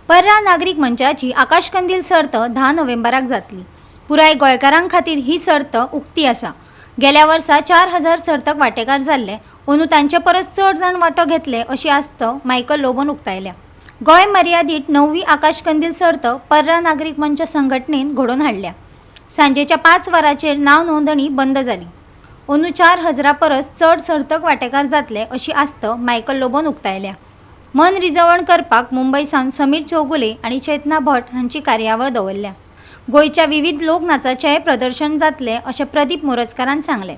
पर्रा नागरीक मंचाची आकाशकंदील सर्त 10 नोव्हेंबराक जातली. पुराय गोंयकारां खातीर ही सर्त उक्ती आसा. गेल्या वर्सा 4000 सर्तक वांटेकार जाल्ले. अंदू तांचे परस चड जाण वांटो घेतले अशी आस्त मायकल लोबोन उक्तायल्या. गोंय मर्यादीत णववी आकाशकंदील सर्त पर्रा नागरीक मंच संघटनेन घडोवन हाडल्या. सांजेच्या 5 वरांचेर नांव नोंदणी बंद जाली. अंदू 4000 परस चड सर्तक वांटेकार जातले अशी आस्त मायकल लोबोन उक्तायल्या. मन रिजवण करपाक मुंबय सावन समीर चौगुले आनी चेतना भट हांची कार्यावळ दवरल्या. गोंयच्या विविध लोकनाचाचेंय प्रदर्शन जातलें अशें प्रदीप मोरजकारान सांगलें.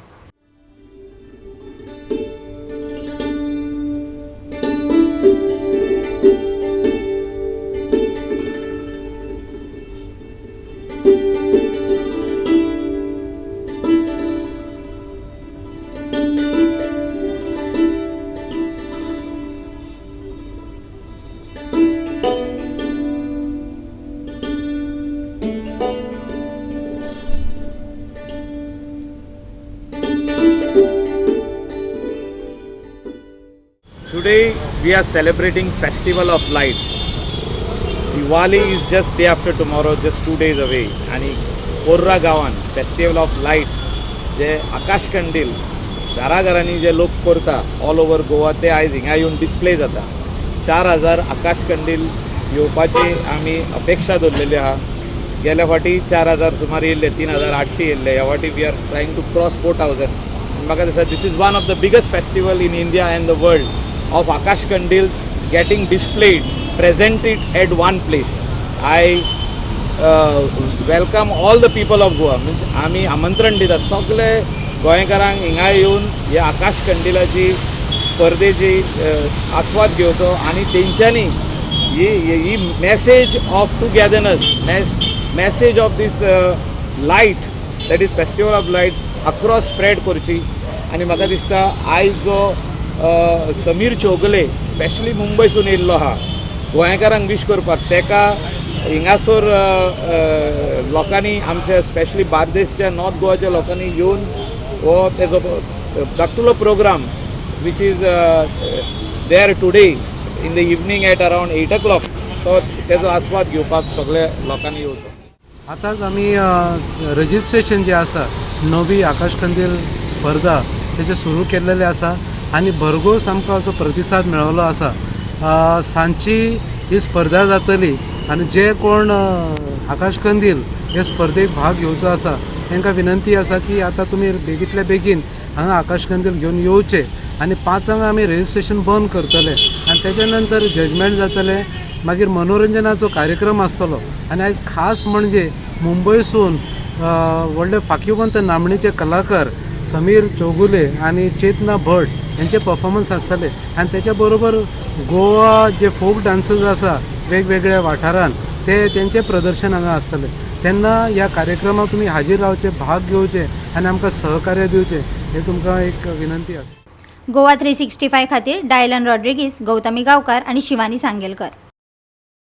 Today we are celebrating Festival of Lights. Diwali is just day after tomorrow, just 2 days away. आणि पोर्रा गांवान फेस्टिवल ऑफ लायट्स जे आकाश कंदील घराघरांनी जे लोक करता ऑल ओवर गोवा, ते आयज हिंगा येवन डिस्प्ले जाता. 4000 आकाश कंदील येवपाची आमी अपेक्षा दवरलेली आहा. गेल्या फावटी 4000 सुमार येयल्ले, 3800 येयल्ले. ह्या फावटी we are trying to cross 4000. आनी म्हाका दिसता this is one of the biggest festival in India and the world of Akash Kandils getting displayed, presented at one place. I welcome all the people of Goa, means आमी आमंत्रण दिता सगळे गोंयकारांक हिंगा येवन ह्या आकाश कंदिलाची स्पर्धेची आस्वाद घेवचो आनी तेंच्यांनी ही ही message of togetherness, message of this light, that is festival of lights, across spread करची. आनी म्हाका दिसता आयज जो समीर चौगुले स्पेशली मुंबयसून येयल्लो आहा गोंयकारांक विश करपाक, तेका हिंगासर अ, अ, लोकांनी, आमच्या स्पेशली बार्देसच्या, नॉर्थ गोवाच्या लोकांनी येवन हो तेजो धाकटुलो program which is there today in the evening at around 8 o'clock, तो तेजो आस्वाद घेवपाक सगळे लोकांनी येवचो. आतांच आमी रजिस्ट्रेशन जें आसा नवी आकाशकंदील स्पर्धा तेजें सुरू केल्लेलें आसा आनी भरघोस आमकां असो प्रतिसाद मेळिल्लो आसा. सांजची ही स्पर्धा जातली आनी जे कोण आकाशकंदील हे स्पर्धेक भाग घेवचो आसा तांकां विनंती आसा की आतां तुमी बेगींतल्या बेगीन हांगा आकाशकंदील घेवन येवचे आनी 5 आंक आमी रजिस्ट्रेशन बंद करतले आनी तेच्या नंतर जजमेंट जातलें. मागीर मनोरंजनाचो कार्यक्रम आसतलो आनी आयज खास म्हणजे मुंबयसून व्हडले फाकिवंत नामणेचे कलाकार समीर चौगुले आनी चेतना भट यांचे परफॉर्मन्स आसतले आनी तेच्या बरोबर गोवा जे फोक डान्सर्स आसा वेगवेगळ्या वाठारान ते तेंचे प्रदर्शन हांगा आसतलें. तेन्ना ह्या कार्यक्रमाक तुमी हाजीर रावचे, भाग घेवचे आनी आमकां सहकार्य दिवचें हे तुमकां एक विनंती आसा. गोवा 365 खातीर डायलन रॉड्रिगीस, गौतमी गांवकार आनी शिवानी सांगेलकर.